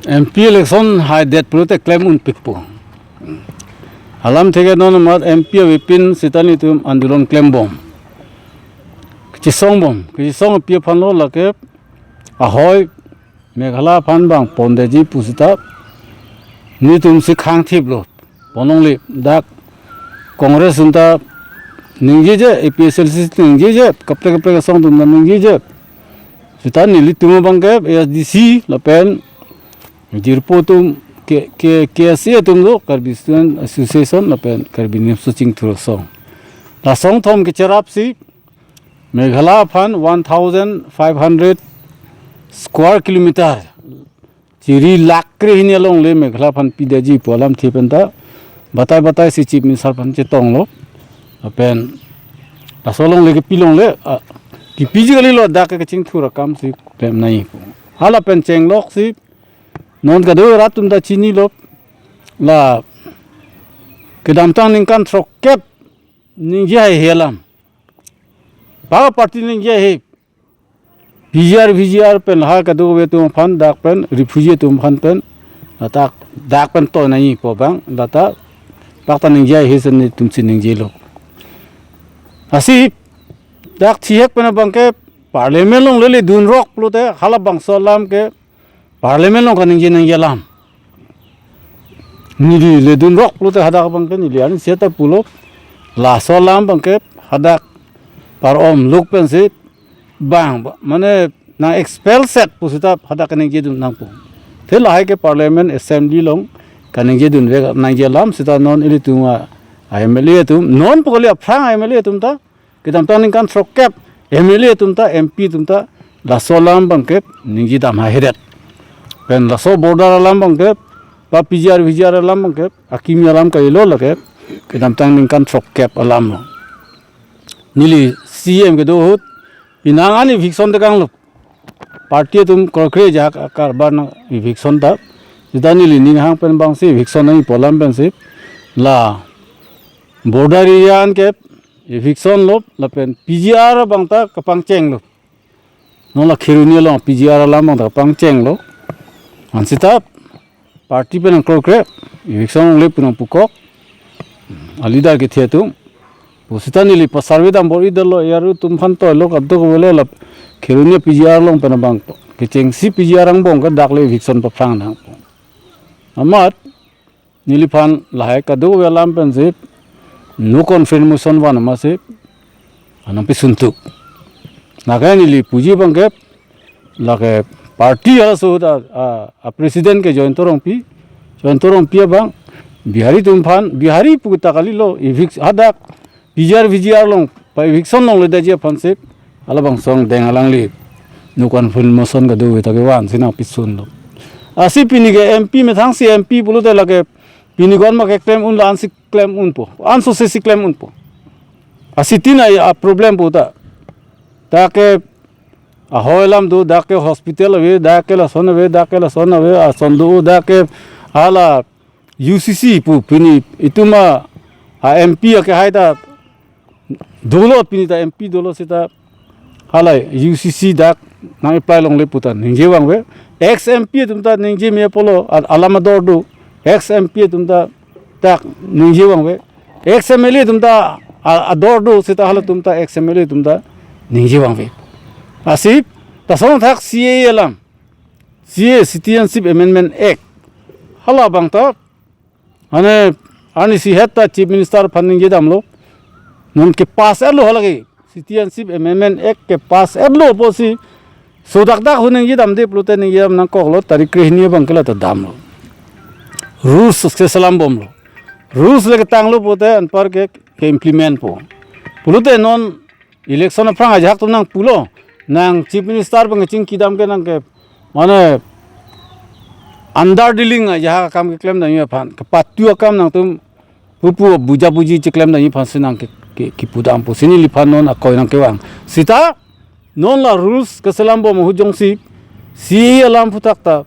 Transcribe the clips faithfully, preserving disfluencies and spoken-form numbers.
M P election haidet pulote klem unpikpo. Alamthe ke non amat M P avepin seta nelitum andolon klembom, kachesongbom. Kachesong api aphanlo lake ahoi Meghalaya aphan bang pondetji pu seta nelitum si khangthiplo. Ponlongle dak Congress atum ta ningjeje, A P H L C ningjeje, kaprek kaprek asong atum ta ningjeje. Seta nelitum abangke A S D C lapen jirpo atum ke, ke, K S A atum do, Karbi Student Association lapen Karbi Nimso Chingthur Asong. La asong thom kecherapsi Meghalaya aphan one thousand five hundred square kilometer, chiri lakh kre hini alongle Meghalaya aphan pidetji pu alamthe pen ta batai batai si Chief Minister aphan chetonglo. Lapen laso alongle kepilongle, ah, kepiji kalilo, dak ke kachingthur akam si klem nangji pu. Hala pen chenglok si non kadokave rat atum ta chinilo, la kedamtang ningkan throkkep ningje haihe alam. Bang party ningje haihe. P G R, V G R pen ha kadokave atum aphan, dak pen, refugee atum aphan pen, ladak, dak pen to nangji pu abang, lata, dak ta ningje haihe si nelitum si ningjelo. Lasi, dak thihek pen abangke, Parliament along le ledunrok pulote, halabangso alam ke, Parliament along kaningje nangji alam. Neli ledunrok pulote hadak abangke neli arni seta pulo. Laso alam abangke hadak par-om luk pensi bang, ba, mane nang expel set pu seta hadak kaningjedun nangpo. Te lahai ke Parliament Assembly along kaningjedunvek nangji alam seta non ilitum a M L A atum, non pu kali, aphrang M L A atum ta, kedamtang ningkan throkkep M L A atum ta, M P atum ta, laso alam abangke ningjedam haihedet. Pen laso border alam abangke, ba P G R, V G R alam abangke, akimi alam kalilo lake, kedamtang ningkan throkkep alamlo. Neli C M kedo ahut, penang an eviction tekanglo. Party atum kroi kre ajahak akarbar nang eviction ta. Seta neli ning hang pen bang si eviction nangji pu alam pensi, la border area an ke eviction lo, lapen P G R abang ta kapangchenglo. Non la Kheroni along P G R alam abang ta kapangchenglo. Ansi ta party pen nangkroi kre, eviction longle pu nangpukok, a leader kethe atum. Pu seta neli pa survey dam bor-idetlo, A R O atum aphan toilo, kadokavelo la Kheroni P G R along pen abang kechengsi P G R angbong ke dak le eviction paphrang nangpo. Amat neliphan lahai kadokave alam pensi no confidence motion van amatsi nangpisuntuk. Lake neli puji abangke, lake party halaso ahut a, a, a president ke Jayanta Rongpi, Jayanta Rongpi abang Bihari atum aphan, Bihari pu ta kalilo, evic-, hadak P G R V G R along pa eviction longledetji aphansi, halabangso angdeng alangli no confidence motion kadokave ta kevansi nangpisunlo. Lasi pini ke M P methang si M P pulote lake pini ko-an ma keklem unlo, ansi klem unpo, anso sesi klem unpo. Lasi tin a, a problem pu ta. Dak ke ahoi alam do, dak ke hospital ave, dak ke lason ave, dak ke lason ave, ason do, dak ke hala U C C pu pini itum a, a M P akehai ta dolo, pini ta M P dolo seta hala U C C dak nang-apply longle pu ta ningje vangve. Ex M P atum ta ningje me apotlo, a-, alam ador do. Ex M P atum ta dak ningje vangve. Ex M L A atum ta a-, ador do seta halatum ta ex M L A atum ta ningje vangve. Lasi ta lason thak C A A alam, C A A, Citizenship Amendment Act, halabang ta, mane, arnisi het ta Chief Minister aphan ningje damlo. Non kepass etlo halake, Citizenship Amendment Act kepass etlo pusi, sodak dak ahut ningje damde pulote ningje dam nangkoklo, tarik krehini abangke lata damlo. Rules keselam bomlo. Rules le ketanglo pulote anparke ke-implement po. Pulote non election aphrang ajahak atum nangpulo, nang Chief Minister abang kachingki dam ke nang ke, mane, underdealing ajahak akam keklem damji aphan, kepatu akam nangtum pupu buja buji cheklem damji aphansi nang ke, ke, kipu dam pusi neliphan non akoi nangkevang. Seta non la rules keselam bom ahut jongsi C A A alam aphuthak ta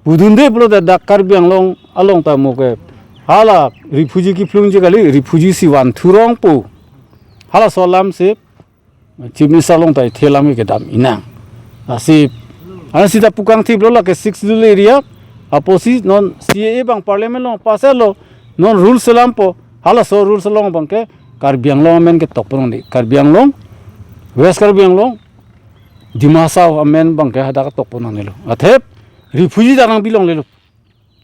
pudunde pulote dak Karbi Anglong along ta mo ke hala refugee kephlungji kali, refugee si van thurong pu. Halaso alamsi Chief Minister along ta ithe alam kedam inang. Lasi, ansi ta pukangthiplo lake Sixth Schedule area, Apotsi non C A A abang parliament along pass lo, non rules selampo, halaso rules along abangke Karbi Anglong amen ketok ponong di. Karbi Anglong, West Karbi Anglong, Dima Hasao amen abangke hadak ketok ponong nilo. Athe refugee dak nangpi longlelo.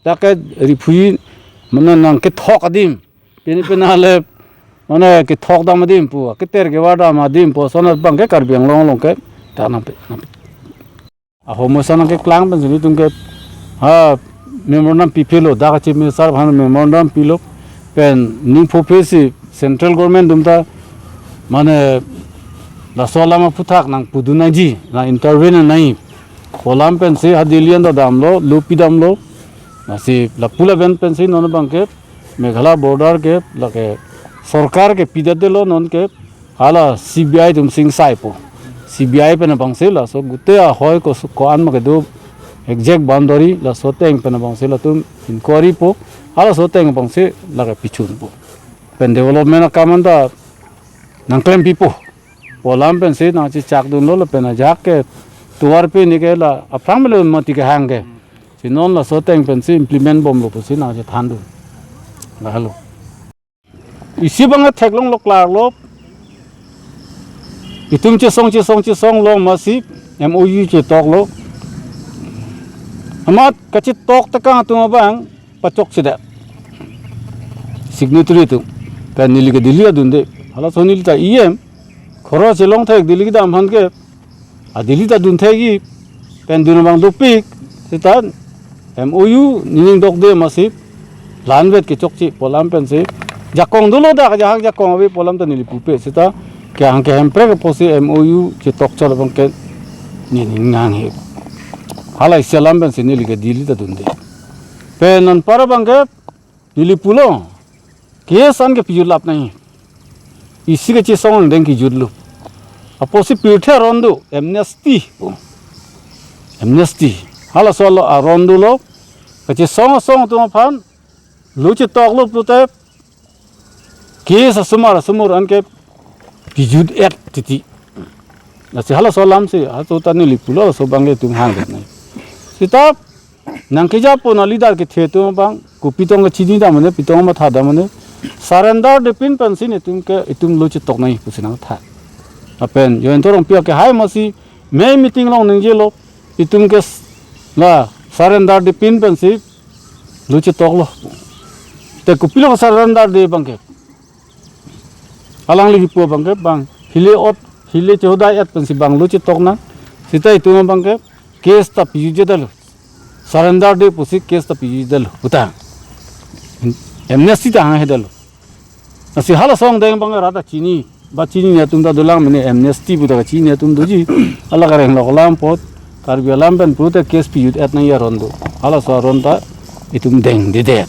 Dak ke refugee mane nangkethok adim. Pini pina le mane kethok dam adim pu, keter kevar dam adim pu, sonat abangke Karbi Anglong along ke dak nangpi, nangpi. Ahomoi ason nangkeklang pensi nelitum ke ha memorandum piphelo, dak Chief Minister aphan memorandum pilo, pen ning phophesi central government atum ta mane laso alam aphuthak nangpudun nangji, nang intervene nangji pu alam pensi ha Delhi anta damlo, lo pidamlo, lasi lapu lapen pensi non abangke Meghalaya border ke lake sorkar ke pidetlo, non ke hala C B I atum singsaipo. C B I pen abangsi laso gute ahoi ko, ko-an ma kedo exact boundary laso ateng pen abangsi latum inquiry po. Halaso ateng abangsi lake pichunpo. Pen development akam anta nangklempipo pu alam pensi nangchechakdunlo, lapen ajahak ke tovar pen ni ke la aphrang melo mati kehang ke. Si non laso ateng pensi implement bomlo pusi nangchethandun. Lahelo. Isi abang theklonglo, klarlo. Itum chesong chesong chesonglo, masi M O U chetoklo. Amat kachetok tekang atum abang pachokchedet. Signatory atum. Pen neli ke Delhi adunde. Halaso neli ta E M. Khoro chelong thek Delhi kedam aphan ke. A Delhi ta dun thekji, pen dun abang dopik, seta M O U nening dokde, masi la-anvet kechokche pu alam pensi jakong dolo, dak ajahak jakong ave pu alam ta neli pupe, seta kehang ke Hemprek apotsi M O U chetok chot abangke nening nanghe. Hala isi alam pensi neli ke Delhi ta dunde. Pen anpar abangke neli pulo, case an ke pijut lap nangji. Isi kachesong angdeng kijutlo. Apotsi pirthe aron do, amnesty. Amnesty. Halaso lo aron dolo. Kachesong asong atum aphan lo chetoklo pulote case asomar asomar an ke pijut-et titi. Lasi halaso alamsi, halaso ta neli pulo, laso abangke itum hangdet nangji. Seta nangkejapo, nang leader kethe atum abang, kopi tong kachini dam mane, pi tong matha dam mane, surrender depin pensi netum ke itum lo chetok nangji pusi nangtha. Lapen Jayanta Rongpi akehai masi, mei meeting along ningjelo, itum ke s-, la surrender depin pensi lo chetoklo. Te kopilo surrender de abangke? Alangli kipu abangke bang, hile ot, hile chehodai-et pensi bang lo chetok nang. Seta itum abangke case ta pijutjedetlo. Surrender de pusi case ta pijutjedetlo puta. Amnesty ta hanghedetlo. Lasi halaso angdeng abang rat ta chini, ba chinine atum ta dolang mane, amnesty puta kachini atum doji. Hala kareng lok alam apot, Karbi alam pen puta case pijut-et nangji aron do. Halaso aron ta itum dengdedet.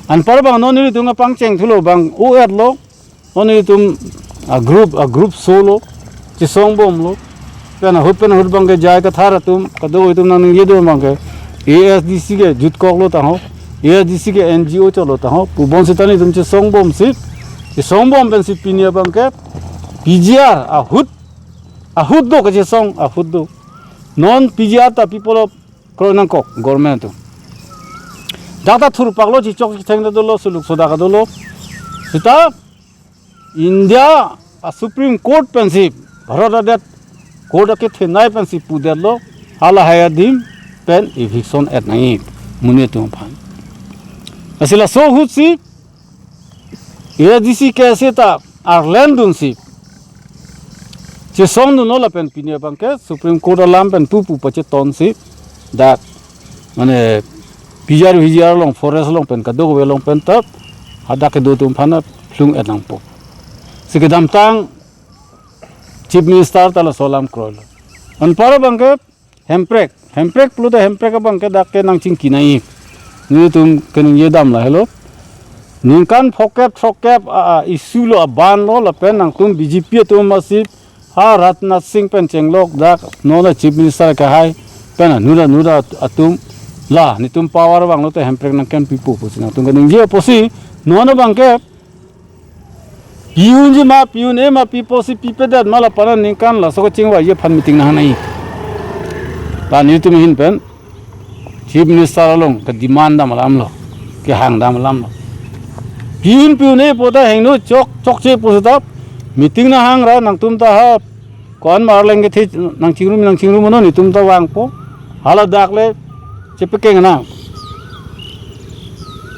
Anpar abang non nelitum pangcheng thulo bang o-etlo. Non nelitum a group, a group solo, chesong bomlo. Pen ahut pen ahut abangke J I Kathar atum, kadokave atum nangningje do abangke A S D C ke jutkoklo tangho, A S D C ke N G O cholo tangho, pu bom seta nelitum chesong bomsi, chesong bom pensi pini abangke P G R ahut, ahut do kachesong, ahut do. Non P G R ta pi pulo kroi nangkok government atum. Dak ta thurpaklo, chechok chetheng ta dolo, suluk soda ta dolo. Seta India a Supreme Court pensi, Bharat adet court akethenei pensi pudetlo, halahai adim pen eviction-et nangji monit atum aphan. Lasi laso ahutsi A S D C ke seta arleng dunsi chesongdunlo, lapen pini abangke Supreme Court alam pen pupu pachetonsi dak mane P G R V G R along, forest along pen, kadokave along pen ta hadak kedo atum aphan phlung-et nangpo. Si kedamtang Chief Minister ta laso alam kroilo. Anpar abangke Hemprek, Hemprek pulote Hemprek abangke dak ke nangchingki nangji. Nelitum keningje dam lahelo. Ningkan phokep throkkep a, a issue lo, a ban lo, lapen nangtum B J P atum masi ha Rajnath Singh pen chenglok dak non a Chief Minister akehai pen anura anura atum, la netum power vanglote Hemprek nangkempipo pusi nangtum keningje apotsi non abangke pi-unji ma, pi-un-e ma, pi apotsi pipedet ma, la paran ningkan laso kachingvaiji aphan meeting nanghanangji. La nelitum ahin pen Chief Minister along ke demand dam alamlo, kehang dam alamlo. Piun piun e pu ta hingno chok chokche pu seta meeting nanghangra nangtum ta ha ko-an mar leng kethe nangchingrum nangchingrum non netum ta vangpo. Hala dak le chepekeng nang.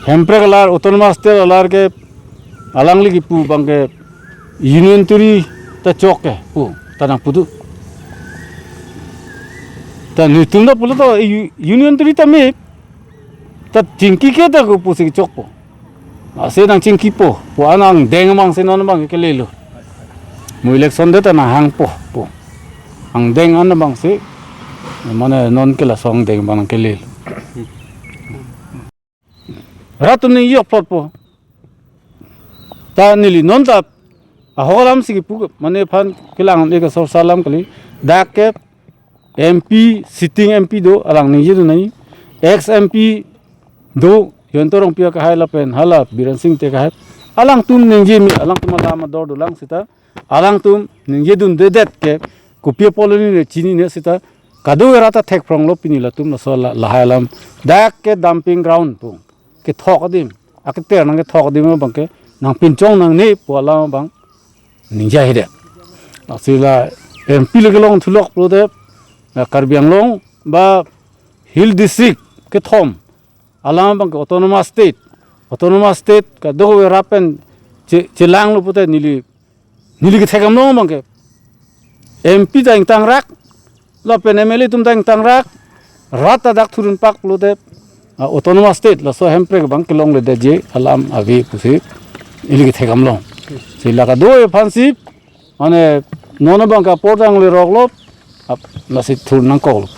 Hemprek alar, Autonomous State alar ke alangli kipu abang ke Union Territory ta chok ke pu ta nangpu do. Ta netum ta pulo to U-, Union Territory ta me ta chingki ke ta ko pusi chokpo. Ase nangchingkipo, pu an angdeng abang si non abang ke lelo. Mo election det ta nanghangpo pu. Angdeng an abang si, mane non ke laso angdeng abang ke lelo. Rat atum ningje plotpo. Ta neli non ta ahok alam si kipu mane aphan kelang e kasor salam kali. Dak ke M P, sitting M P do, alang ningjedun nai. Ex M P do, Jayanta Rongpi akehai lapen hala Biren Singh Ingti akehai. Alangtum ningje me, alangtum alam ador dolang seta. Alangtum ningjedundedet ke kopi apotlo ne chinine seta. Kadokave rat ta thekphronglo pini latum laso la, lahai alam. Dak ke dumping ground pu. Kethok adim. Aketer nangkethok adim abang ke nangpinchong nangne pu alam abang ningje haidet. Lasi la M P le kelong thulok pulote, eh, Karbi Anglong ba Hill District kethom alam abang ke Autonomous State. Autonomous State kadokave rat pen che-, chelanglo pulote neli, neli kethek damlong abang ke M P ta ingtangrak, lapen M L A atum ta ingtangrak, rat ta dak thurunpak pulote, ah, Autonomous State laso Hemprek abang kelongledetji alam ave pusi neli kethek damlong. Si la kadokave aphan si, mane non abang ke apor tangleroklo, ap, lasi thur nangkoklo.